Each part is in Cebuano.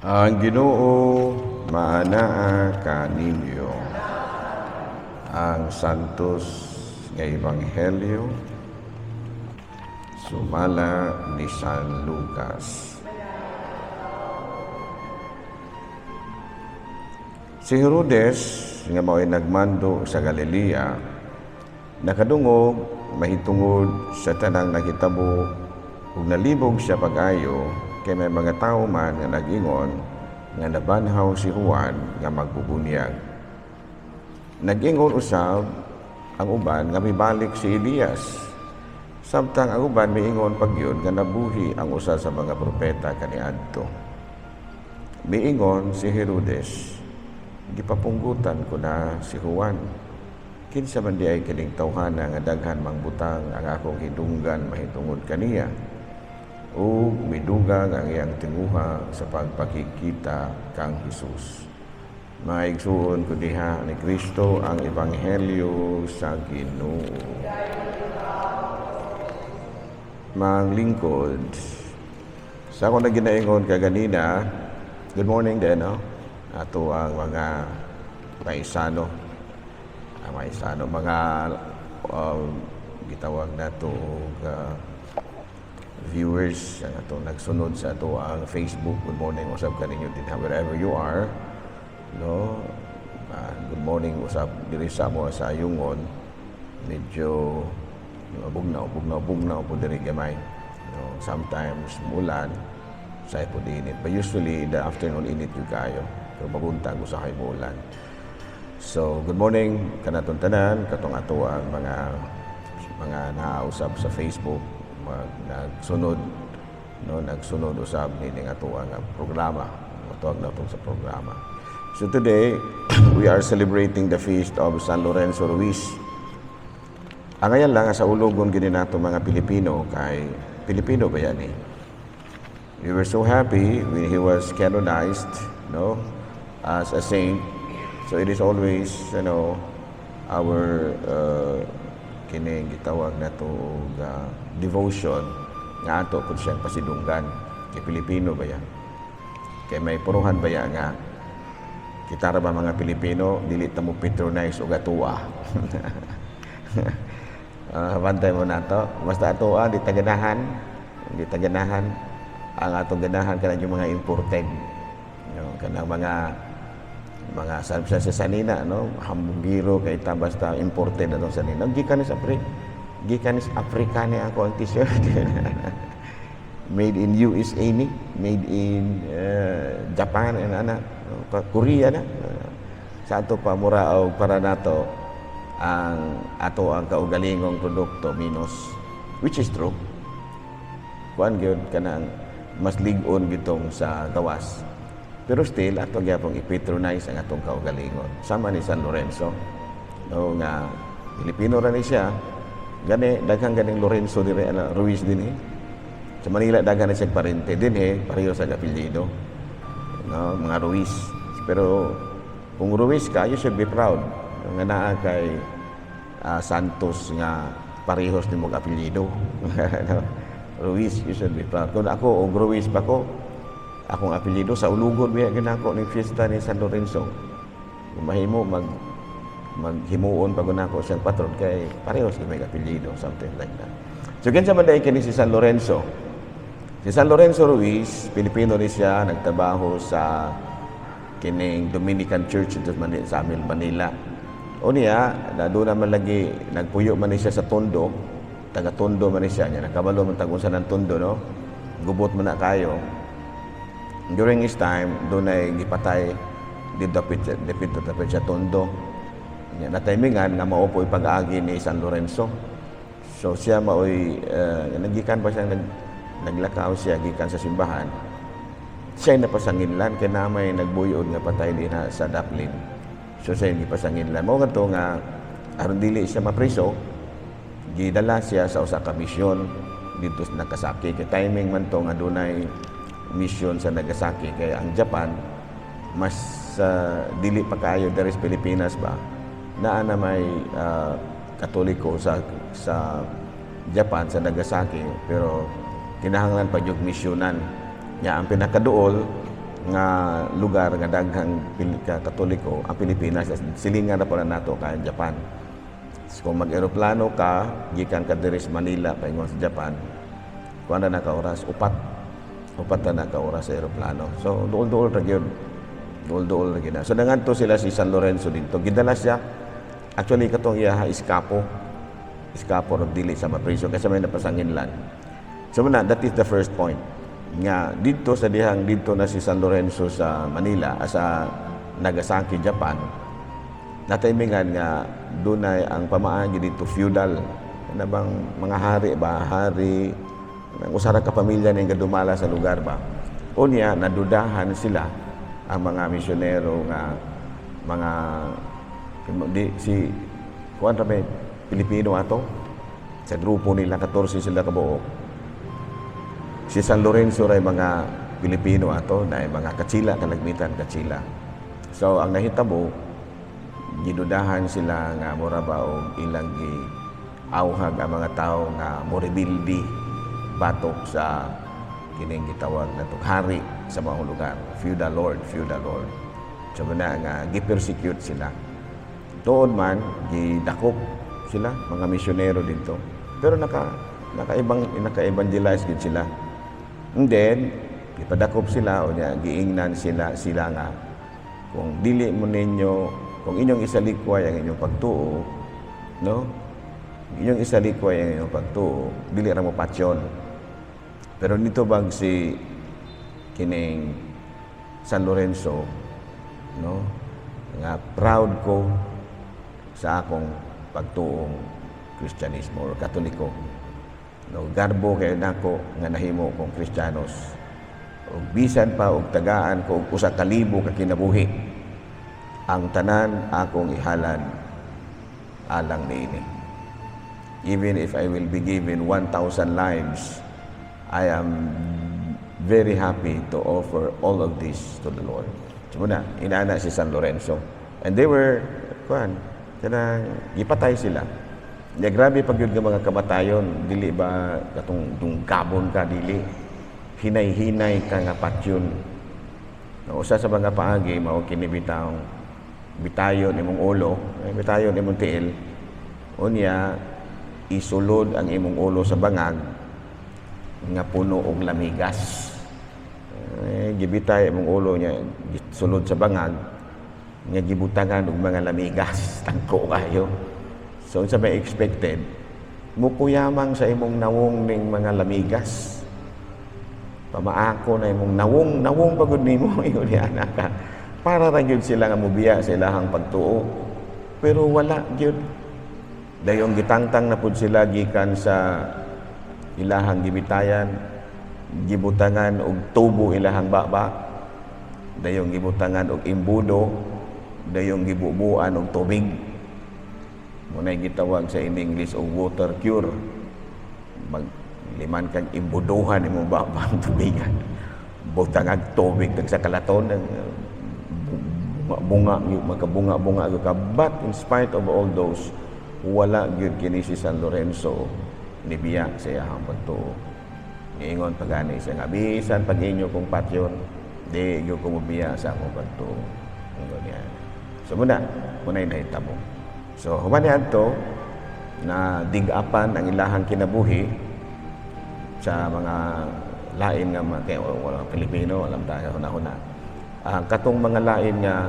Ang Ginoo maanaa kaninyo. Ang Santos nga Ebanghelyo sumala ni San Lucas. Si Herodes nga mao'y nagmando sa Galilea nakadungog mahitungod sa tanang nahitabo ug nalibog siya pag-ayo kay may mga tawo man nga nag-ingon nga nabanhaw si Juan nga magbubunyag. Nag-ingon usab ang uban nga mibalik si Elias. Samtang ang uban miingon pagyud nga nabuhi ang usa sa mga propeta kaniadto. Miingon si Herodes, "Gipapunggutan ko na si Juan. Kinsa man diay kining tawhana nga daghan mang butang ang akong hidunggan mahitungod kaniya?" Ug midugang ang iyang tinguha sa pagpakikita kang Hesus. Mga igsuon ko diha ni Kristo, ang ebanghelyo sa Ginoo. Manglingkod, sa ako na ginaingon kaganina, good morning din, no? Ato ang mga paisano, ang paisano, mga gitawag nato viewers ang atong nagsunod sa ato ang Facebook. Good morning usab kaninyo din wherever you are, no? Good morning usab diri sa amo sa Ayungon. Medyo bugnaw, bugnaw, bugnaw po diri gamay, no? Sometimes mulan, say po init, but usually in the afternoon init gyud kayo, pero mabuntag usahay muulan. So good morning kanatong tanan, katong ato ang mga nausab sa Facebook, nagsunod, no, nagsunod usab nining ato ang programa, tuwag na sa programa. So today we are celebrating the feast of San Lorenzo Ruiz. Ang ngayon lang sa ulogon gini nato mga Pilipino kay Pilipino ba yan eh. We were so happy when he was canonized, no, as a saint. So it is always our kining gitawag nato og devotion nga ato pud siyang pasidunggan kay Pilipino ba yan. Kay may puruhan ba yan nga kita ra ba mga Pilipino dili ta mo patronize og atoa. Bantay mo nato. Basta atoa di ta ganahan, di ta ganahan. Ang atong ganahan kanang yung mga imported. No, kanang mga sa sanina, no, hambugiro kay ta basta imported atong sanina. Gikan ni sa Africa ni ako ang T-shirt. Made in USA ni, made in Japan and ana, no, Korea na. Sa ato pa mura og para nato ang ato ang kaugalingong produkto minus, which is true. Kuan gyud kanang mas lig-on gitong sa gawas. Pero still ato gyapon i-patronize ang atong kaugalingon. Sama ni San Lorenzo. No, nga Pilipino ra ni siya. Gani daghang ganing Lorenzo dire ana Ruiz dinhi. Sa Manila daghan na siya parente dinhi, pareho sa apelyido. No, mga Ruiz. Pero kung Ruiz ka, you should be proud. Nga naa kay Santos nga parehos nimo og apelyido. No? Ruiz, you should be proud. Kung ako og Ruiz pa ko, akong apelyido sa ulugon biya ginako ning fiesta ni San Lorenzo. Kung mahimo maghimuon pa nako siyang patron kay parehos may apelyido, something like that. So kinsa man diay kini si San Lorenzo? Si San Lorenzo Ruiz, Pilipino ni siya, nagtrabaho sa kining Dominican Church dito sa amin Manila. O niya, na doon naman lagi, nagpuyo man ni siya sa Tondo, taga Tondo man ni siya, niya, nakabalo man tag unsa ng Tondo, no? Gubot man na kayo. During his time, doon ay gipatay dito dapit dapit sa Tondo. Nya na timingan nga mao po'y pag-agi ni San Lorenzo. So siya maoy nagikan pa siya naglakaw siya gikan sa simbahan. Siya napasanginlan kay na may nagbuyod nga patay din sa Daplin. So siya gipasanginlan. Mao ngadto nga aron dili siya mapriso, gidala siya sa usa ka misyon dito sa Nagasaki. Kay timing man to nga dunay mission sa Nagasaki kay ang Japan mas dili pa kaayo diri sa Pilipinas ba, naa na may Katoliko sa Japan, sa Nagasaki, pero kinahanglan pa jud misyonan nya. Ang pinakaduol nga lugar nga daghang Katoliko ang Pilipinas. Silingan na pala nato kay Japan. So, kung mag-eroplano ka gikan ka diri sa Manila paingon sa Japan, kuan na ka oras, upat, upat na ka oras sa eroplano. So duol-duol ra gyud, duol-duol ra gyud na. So nangadto sila, si San Lorenzo didto, gidala siya actually katong iya iskapo, iskapo ro dili sa mapriso kasi may napasanginlan. So na that is the first point nga didto sa dihang didto na si San Lorenzo sa Manila, sa Nagasaki, Japan, nataymingan nga dunay ang pamaagi didto, feudal na bang mga hari ba, hari ng usa ra ka pamilya ning gadumala sa lugar ba. Unya nadudahan sila, ang mga misyonero nga mga di, si kuan ra may Pilipino ato sa grupo nila, 14 sila kabuok. Si San Lorenzo ray mga Pilipino ato na mga Katsila, kalagmitan Katsila. So ang nahitabo, gidudahan sila nga mura ba og ilang gi awhag ang mga tao nga morebildi batok sa kining gitawag na hari sa mga lugar, feudal lord, feudal lord. So na nga gi-persecute sila. Tuod man gidakop sila, mga misyonero didto, pero nakaibang naka-evangelize gid sila. And then gipadakop sila o niya giingnan sila sila nga kung dili mo ninyo, kung inyong isalikway ang inyong pagtuo, no, inyong isalikway ang inyong pagtuo, dili ra mo patyon. Pero nito bang si kining San Lorenzo, no, nga proud ko sa akong pagtuong Kristyanismo or Katoliko, no, garbo kay nako nga nahimo kong Kristiyanos ug bisan pa og tagaan ko og 1,000 ka kinabuhi, ang tanan akong ihalad alang niini. Even if I will be given 1,000 lives, I am very happy to offer all of this to the Lord. So muna, inana si San Lorenzo. And they were, kuan, kanang gipatay sila. Ya, grabe pag yun nga mga kamatayon, dili ba katong dunggabon ka, dili. Hinay-hinay ka nga patyon. No, usa sa mga paagi mao kini bitawng bitayon imong ulo, eh, bitayon imong tiil. Unya isulod ang imong ulo sa bangag nga puno og lamigas. Eh, gibitay imong ulo niya, sulod sa bangag nga gibutangan og mga lamigas, tangko kayo. So unsa may expected? Mukuyamang sa imong nawong ning mga lamigas. Pamaako na imong nawong, nawong pagod nimo ingon ni anak ka. Para ra gyud sila nga mubiya sa ilahang pagtuo. Pero wala gyud. Dayong gitangtang na pud sila gikan sa ilahang gibitayan, gibutangan og tubo ilahang baba, dayong gibutangan og imbudo, dayong gibubuan og tubig. Muna'y gitawag sa in English og water cure. Mag liman kang imbuduhan imong baba ang tubigan. Butangag tubig tag sa kalaton ng bunga, magkabunga-bunga ka. But in spite of all those, wala gyud kini si San Lorenzo nibiya sa iyahang pagtuo. Niingon pagani siya nga bisan pag inyo kong patyon, di gyud ko mobiya sa akong pagtuo. Ingon niya. So muna, muna'y nahitabo. So human niadto na dig-apan ang ilahang kinabuhi sa mga lain nga mga kay wala Pilipino, alam tayo huna-huna. Ah, katong mga lain nga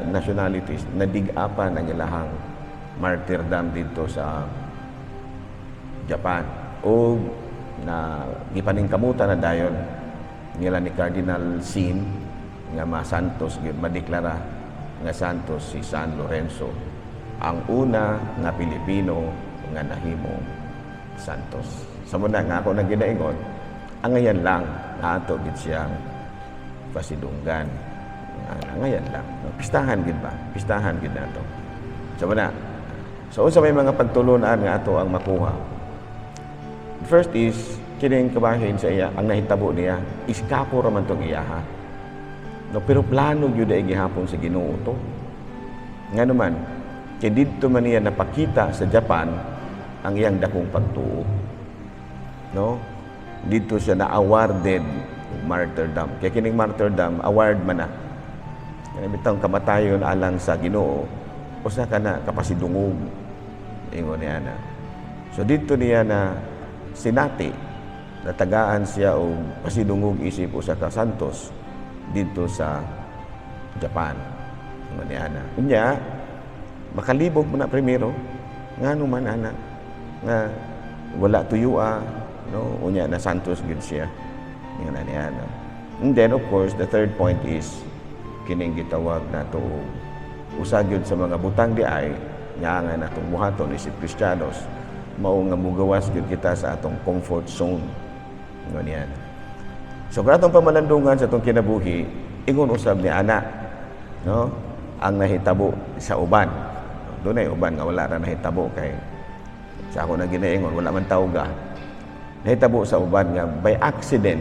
nationalities na dig-apan ang ilahang martyrdom didto sa Japan o na gipaningkamutan na dayon nila ni Cardinal Sin nga ma-Santos gyud, madeklara nga Santos si San Lorenzo, ang una nga Pilipino nga nahimo Santos. Sa muna nga ako nang ginaingon, angayan lang nga ato gid siyang pasidunggan. Angayan lang. Pistahan gid ba? Pistahan gid nato. Sa muna. So unsa may mga pagtulunan nga ato ang makuha? First is kining kabahin sa iya, ang nahitabo niya, iskapo ra man tong iya ha. No, pero plano gyud ay gihapon sa Ginoo to. Ngano man, kay didto man niya napakita sa Japan ang iyang dakong pagtuo. No? Didto siya na awarded Martyrdom. Kaya kining martyrdom, award man na. Kaya bitawng kamatayon alang sa Ginoo, usa ka na kapasidungog. Ingon niya na. So dito niya na sinati, natagaan siya og pasidungog isip usa ka santos dito sa Japan. Ingon niya na. Unya, makalibog mo na primero, ngano man ana nga wala tuyua, no? Unya na santos gyud siya. Ingon na niya na. And then, of course, the third point is kining gitawag nato usa gyud sa mga butang di ay nga natong buhaton isip Kristiyanos, mao nga mugawas gyud kita sa atong comfort zone. Ingon niya. So kung atong pamalandungan sa atong kinabuhi, ingon usab ni ana, no, ang nahitabo sa uban. Dunay uban nga wala ra nahitabo kay sa ako na ginaingon, wala man tawga. Nahitabo sa uban nga by accident,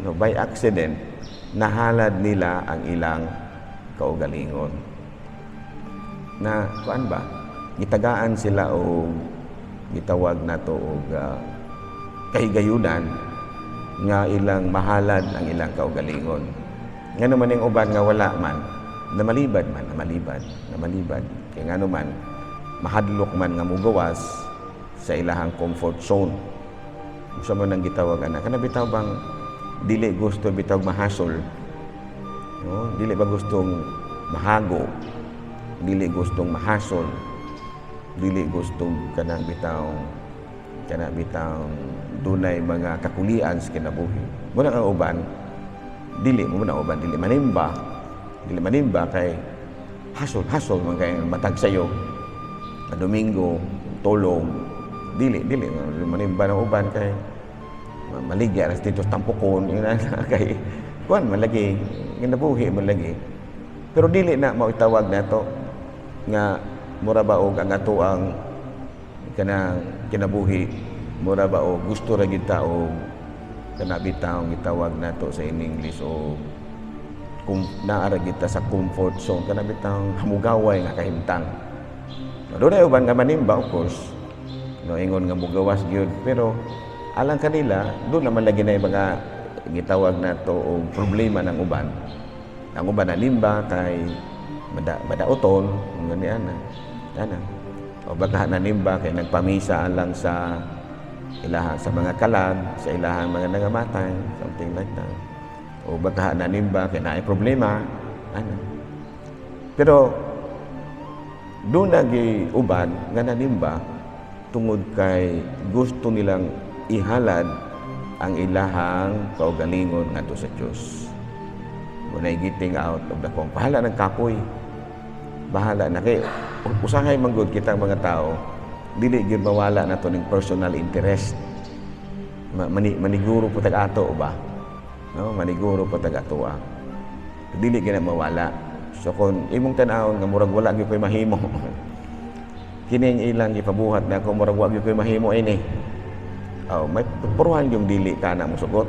no, by accident nahalad nila ang ilang kaugalingon. Na kuan ba? Gitagaan sila og gitawag nato og kahigayunan nga ilang mahalad ang ilang kaugalingon. Nga naman yung uban nga wala man, namalibad man, namalibad, namalibad. Kaya nga naman, mahadlok man nga mugawas sa ilahang comfort zone. Gusto mo nang gitawag ana? Kana bitaw bang dili gusto bitaw mahasol? No? Dili ba gustong mahago? Dili gustong mahasol? Dili gustong kanang bitaw kana bitaw dunay mga kakulian sa kinabuhi. Muna ang uban dili mo na uban dili manimba. Dili manimba kay hasol hasol man kay matag sayo. Na Domingo tulong, dili dili manimba ng uban kay maligya ra dito tampukon yun na kay kuan man lagi, kinabuhi man lagi. Pero dili na mao itawag nato nga mura ba og ang ato ang kanang kinabuhi, mura ba og gusto ra gyud ta og kana bitaw gitawag nato sa in English o kung naa ra kita sa comfort zone, kana bitaw hamugaway nga kahimtang. No, dunay uban nga manimba, of course, no, ingon nga mugawas gyud, pero alang kanila doon naman lagi na yung mga gitawag nato og problema ng uban. Ang uban nanimba kay madauton gani ana ana, o baka nanimba kay nagpamisa alang sa ilaha, sa mga kalag sa ilahang mga nangamatay, something like that, o baka nanimba kay naay problema ana. Pero doon nagi uban nga nanimba tungod kay gusto nilang ihalad ang ilahang kaugalingon ngadto sa Dios. When getting out of the comfort. Bahala ng kapoy. Bahala na kay usahay man gud kitang mga tao, dili gyud mawala na to ning personal interest. Maniguro po tag ato ba? No, maniguro po tag ato ah. Dili gyud na mawala. So kung imong tan-awon nga murag wala gyud koy mahimo, kining ilang gipabuhat na kung murag wa gyud koy mahimo ini. Oh, may puruhan yung dili ka na musugot.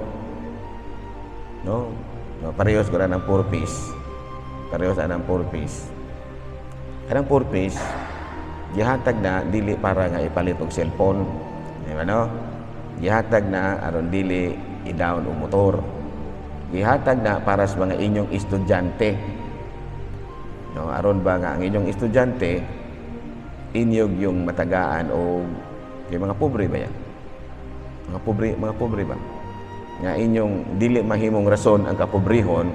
No? No, parehas ko na ng 4 piece. Parehas na ng 4 piece. Kanang 4 piece, gihatag na dili para nga ipalit og cellphone. Di ba, no? Gihatag na aron dili i-down og motor. Gihatag na para sa mga inyong estudyante. No, aron ba nga ang inyong estudyante inyog yung matagaan o kay mga pobre ba yan? Mga pobre ba? Nga inyong dili mahimong rason ang kapobrehon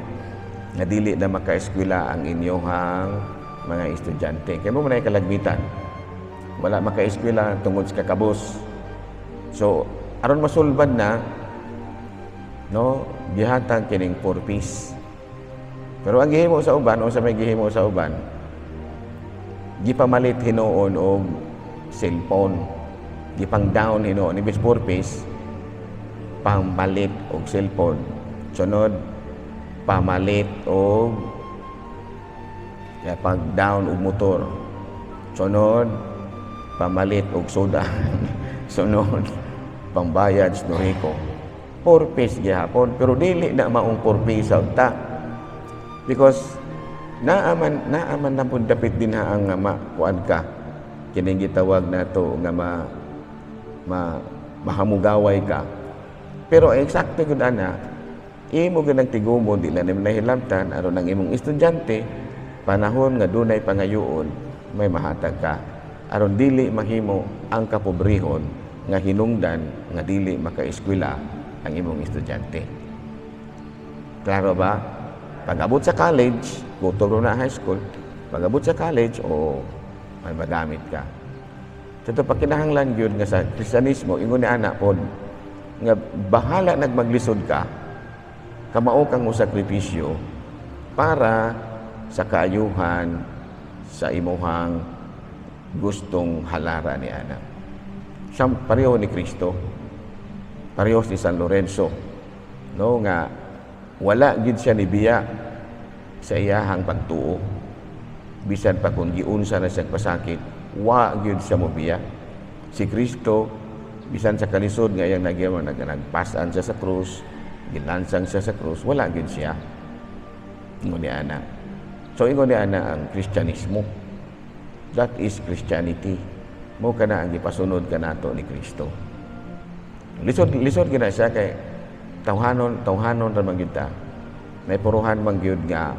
nga dili na makaeskwela ang inyong mga estudyante. Kaya mo man ay kalagmitan. Wala makaeskwela tungod sa kakabos. So, aron masulbad na, no, gihatag kining 4 piece. Pero ang gihimo sa uban o sa may gihimo sa uban, gipamalit hinuon og cellphone. Gipang down hinuon imbes 4 piece, pangpalit og cellphone. Sunod, pamalit og kaya pag down og motor. Sunod, pamalit og soda. Sunod, pambayad sa Noriko. 4 piece gihapon, pero dili na maong 4 piece sa unta. Because naaman na pud dapit din ha ang nga makuan ka. Kining gitawag nato nga ma, ma mahamugaway ka. Pero eksakto gud ana, Imo ganang tigumon, di na nimo nahilabtan aron ang imong estudyante, panahon nga dunay pangayoon, may mahatag ka aron dili mahimo ang kapobrehon nga hinungdan nga dili makaeskwela ang imong estudyante. Klaro ba? Pag-abot sa college, kutob na high school, pag-abot sa college, o may magamit ka. Ito pakinahanglan gyud nga sa Kristiyanismo, ingon ni ana pod, nga bahala nagmaglisod ka, kamao kang sakripisyo para sa kaayuhan sa imuhang gustong halara ni ana. Siya pareho ni Kristo. Pareho ni San Lorenzo. No nga wala gid siya nibiya sa iyahang pagtuo. Bisan pa kung giunsa na siya pasakit, wa gyud siya mobiya. Si Kristo, bisan sa kalisod nga iyang nagyaman, nagpasan siya sa krus, gilansang siya sa krus, wala gyud siya. Ingon ni ana. So ingon ni ana ang Kristyanismo. That is Christianity. Mo kana ang gipasunod kanato ni Kristo. Lisod lisod gid na siya kay tawhanon tawhanon ra man gyud ta. May puruhan man gyud nga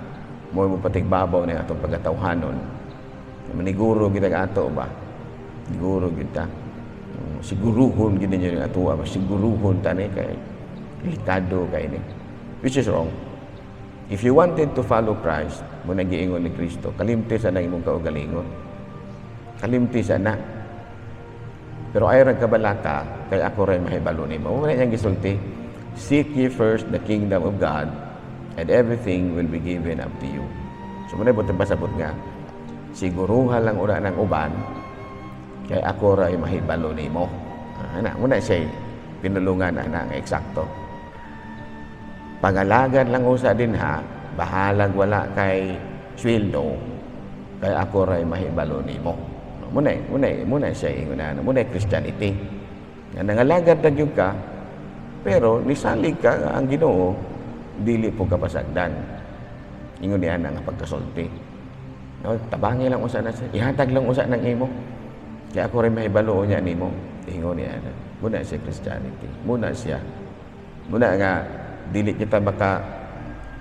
mo patigbabaw ni atong pagkatawhanon. Maniguro gid ang ato ba? Niguro gyud ta. Siguruhon gid ninyo ang ato ba? Siguruhon ta ni kay delikado kay ni. Which is wrong. If you wanted to follow Christ, mo nang giingon ni Kristo, kalimti sa nang imong kaugalingon. Kalimti sa na. Pero ay ra kabalaka, kay ako ray mahibalo nimo. Mo na niyang gisulti, "Seek ye first the kingdom of God, and everything will be given up to you." So mo na buot pasabot nga, siguruha lang ura ng uban, kay ako ray mahibalo nimo. Ah, ana, mo na siya pinulungan ana nga eksakto. Pangalagad lang usa din ha, bahalag wala kay sweldo, kay ako ray mahibalo nimo. Muna siya ingon na, muna Christianity. Nga nangalagad na gyud ka, pero nisalig ka nga ang Ginoo dili po kapasagdan. Ingon niya nga pagkasulti. No, tabangi lang usa na siya, ihatag lang usa ng imo. Kaya ako rin mahibalo niya nimo. Ingon niya na. Muna siya Christianity. Muna siya. Muna nga dili kita baka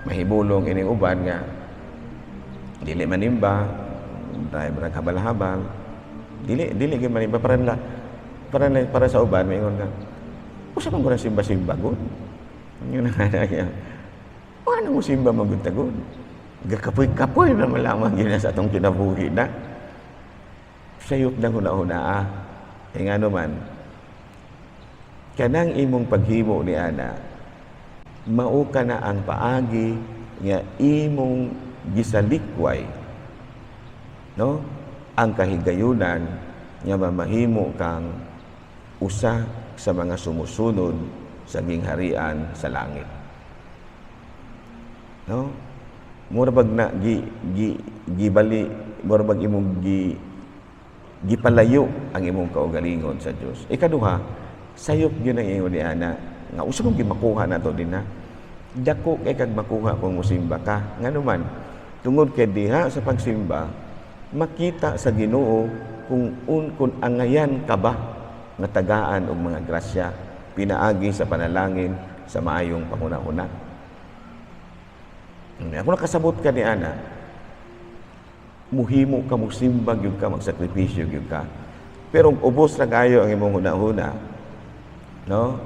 mahibulong ining uban nga dili manimba dahil barang habal-habal, dili dili gyud manimba para sa uban maingon nga usa man ko na simba-simba gud. Yun na nga, ano mo simba man gud tagod, gakapoy-kapoy na malamang gina sa atong kinabuhi na sayop ng huna-huna ah. E nga naman, kanang imong paghimo ni ana, mao ka na ang paagi nga imong gisalikway, no, ang kahigayunan nga mamahimo kang usa sa mga sumusunod sa gingharian sa langit, no? Mura bag na gi, gi gibali, mura bag imong gipalayo ang imong kaugalingon sa Dios. Ikaduha, sayop gyud ang ingon ni ana nga usa mong makuha nato din na dako kay kag makuha kung musimba ka. Ngano man, tungod kay diha sa pagsimba makita sa Ginoo kung angayan ka ba nga tagaan og mga grasya pinaagi sa panalangin sa maayong panghuna-huna. Ako nakasabot ka ni ana, muhimo ka, musimba gyud ka, magsakripisyo gyud ka. Pero ubos na kayo ang imong huna-huna, no?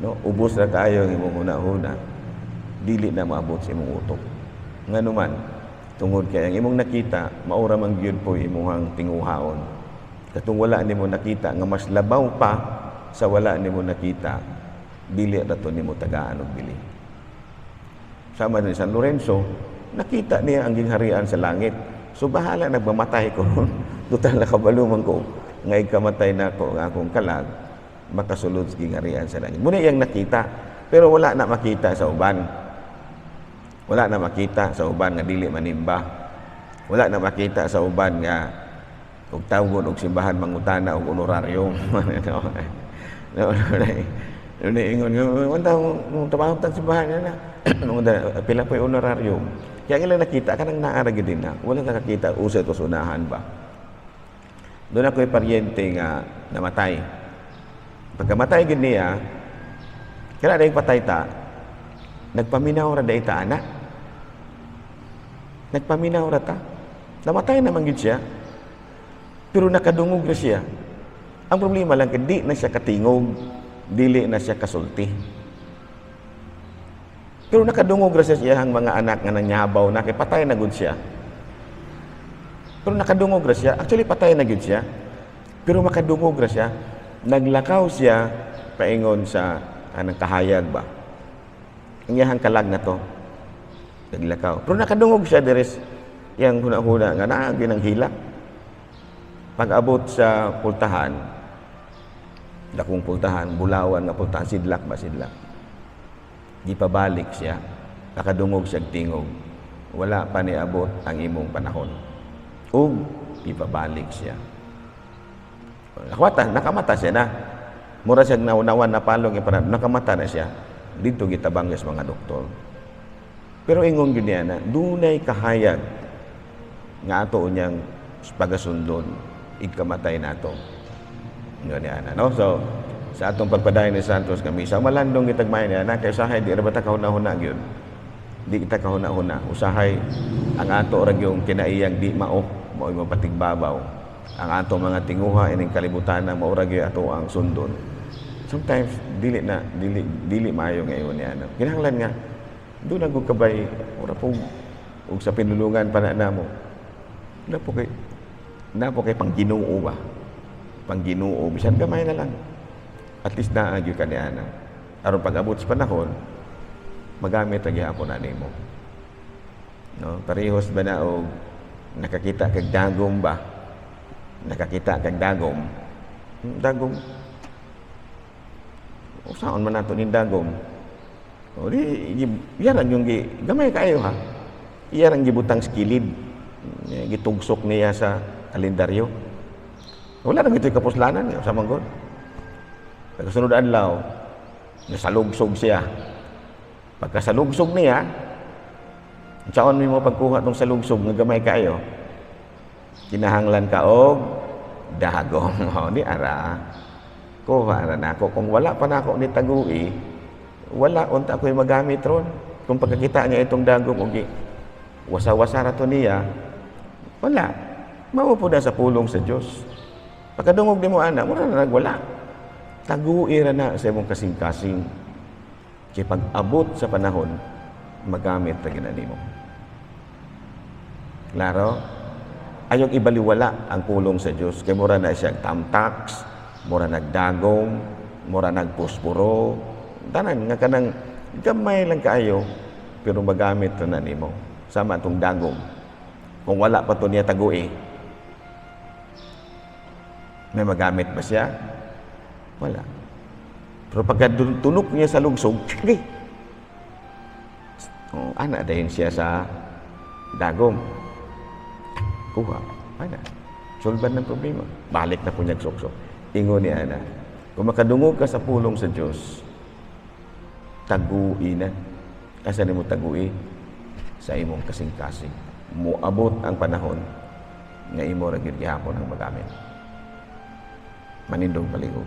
No, ubos na kayo ang imong huna-huna, dili na maabot sa imong utok. Ngano man, tungod kay ang imong nakita, maura man gyud po imong tinguhaon. Katong wala nimo nakita nga mas labaw pa sa wala nimo nakita, dili ra to nimo tagaan og bili. Sama din San Lorenzo, nakita niya ang gingharian sa langit. So bahala nagmamatay ko ron. Total nakabalo man ko nga ikamatay na ako ang akong kalag makasulod sa gingharian sa langit. Muna iyang nakita, pero wala na makita sa uban. Wala na makita sa uban nga dili manimba. Wala na makita sa uban nga og tawgon og simbahan mangutana og honorarium. No, no, no, ingon nga unta mo trabaho tag simbahan na. Nung pila po honorarium. Kaya ilang nakita kanang naa ra gyud din na. Wala nakakita usa to sunahan ba. Doon ako'y paryente nga namatay. Pagkamatay gid niya, kaya na patay ta, Nagpaminaw ra diay ta ana. Nagpaminaw ra ta. Namatay naman gyud siya. Pero nakadungog na siya. Ang problema lang kay di na siya katingog, dili na siya kasulti. Pero nakadungog ra siya sa iyang mga anak nga nanyabaw na kay patay na gud siya. Pero nakadungog ra siya. Actually, patay na gud siya. Pero makadungog ra siya. Naglakaw siya paingon sa anang kahayag ba. Ang iyang kalag na to. Naglakaw. Pero nakadungog siya diri yang huna-huna nga naa gyud ang hilak. Pag-abot sa pultahan, dakong pultahan, bulawan nga pultahan, sidlak ba, sidlak. Di pabalik siya. Nakadungog siya tingog. "Wala pa niabot ang imong panahon." Ug ipabalik siya. Nakamata, nakamata siya na. Mura siya naunawan na palong para nakamata na siya. Dito gitabang sa mga doktor. Pero ingon gyud niya na dunay kahayag nga ato niyang pagasundon igkamatay nato. Ingon niya na, no? So sa atong pagpadayon ni Santos nga misa, malandong gitagmay niya na kay usahay di ra ba ta kahuna-huna gyud. Di kita kahuna-huna. Usahay ang ato ra gyung kinaiyang di mao mao'y mapatigbabaw. Ang ato mga tinguha ining kalibutan na mao ra gyud ato ang sundon. Sometimes dili na dili dili maayo nga ingon niya, no. Kinahanglan nga duna gud kabay ora po ug sa pinulungan pa na namo. Na po kay pangginoo ba? Pangginoo bisan gamay na lang. At least naa gyud ka niana. Aron pag-abot sa panahon, magamit ra gihapon na nimo. No, parehos ba na og nakakita kag dagom ba? Nakakita kag dagom. Dagom. Usaon man nato ning dagom? O di yan ang yung gi, gamay kaayo ha. Iyan ang gibutang sa kilid. Gitugsok niya sa kalendaryo. Wala nang ito'y kapuslanan sa manggod. Pagkasunod adlaw, nasalugsog siya. Pagkasalugsog niya, saon mo pagkuha tong salugsog nga gamay kaayo? Kinahanglan ka og dagom. O, di ara. Kuha ra nako. Kung wala pa nako ni tagui, wala unta ako'y magamit ron. Kung pagkakita niya itong dagom og wasa-wasa ra to niya, wala. Mao po na sa pulong sa Dios. Pagkadungog nimo ana, mura na nagwala. Tagui ra na sa imong kasing-kasing. Kay pag-abot sa panahon, magamit ra gyud nimo. Klaro? Ayong ibaliwala ang pulong sa Dios. Kay mura na siya tamtax, mura nagdagom, mura nagpuspuro. Tanan nga kanang gamay lang kaayo pero magamit ra na nimo. Sama atong dagom. Kung wala pa to niya tagui, may magamit ba siya? Wala. Pero pagka tunok niya sa lugsog, okay. Oh, ana dayon siya sa dagom. Kuha. Ana. Solban ng problema. Balik na po niya suksok. Ingon ni ana. Kung makadungog ka sa pulong sa Diyos, tagui na. Asa nimo tagui? Sa imong kasing-kasing. Muabot ang panahon nga imo ra gyud gihapon ang magamit. Manindog palihog.